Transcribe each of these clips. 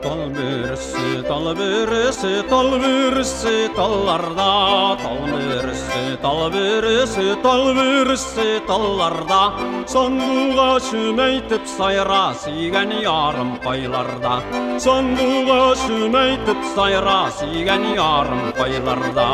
Тал бөресе, тал бөресе, тал бөресе талларда, тал бөресе, тал бөресе, тал бөресе талларда. Сандугачым әйтеп сайра, сөйгән ярым кайларда? Сандугачым әйтеп сайра, сөйгән ярым кайларда?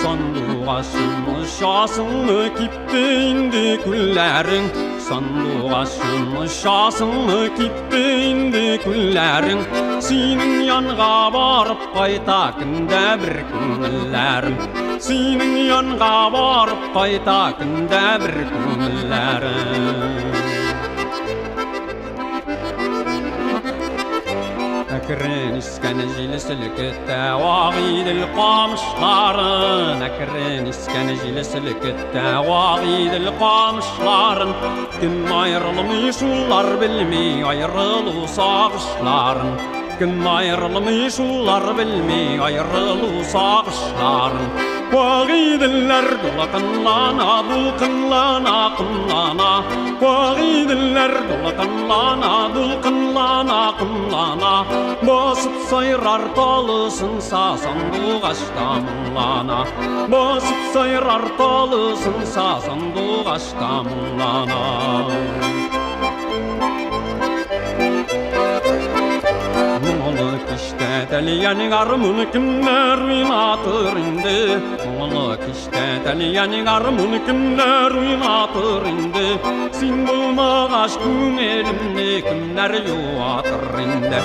Сандугачым, очасыңмы, кипте инде күлләрең. Сандугачым, очасыңмы, кипте инде күлләрең. Синең янга барып кайта көндә бер күңелләрем. Синең янга барып кайта көндә бер күңелләрем. Әкрен искән җил селкетә вак Идел камышларын, әкрен искән җил селкетә вак Идел камышларын. Кем аерылмый, шулар белми аерылу сагышларын. Кем аерылмый, шулар белми аерылу сагышларын. Вак Иделләр дулкынлана, дулкынлана, комлана. Вак Иделләр дулкынлана, дулкынлана, комлана. Басып сайрар талы сынса, сандугач та моңлана. Басып сайрар талы сынса, сандугач та моңлана. Моңлы кичтә тәлиян гармун кемнәр уйнатыр инде? Моңлы кичтә тәлиян гармун кемнәр уйнатыр инде? Син булмагач, күңелемне кемнәр юатыр инде?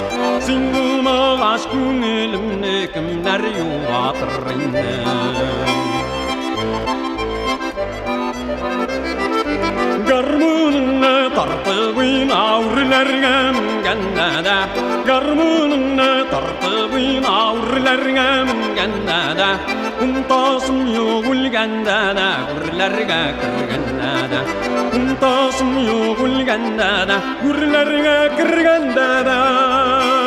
Син булмагач, күңелемне кемнәр юатыр инде? Гармуныңны тартып уйна, үрләргә менгәндә дә. Гармуныңны тартып уйна, үрләргә менгәндә дә. Унтасым юк үлгәндә дә, гүрләргә кергәндә дә. Унтасым юк үлгәндә дә, гүрләргә кергәндә дә.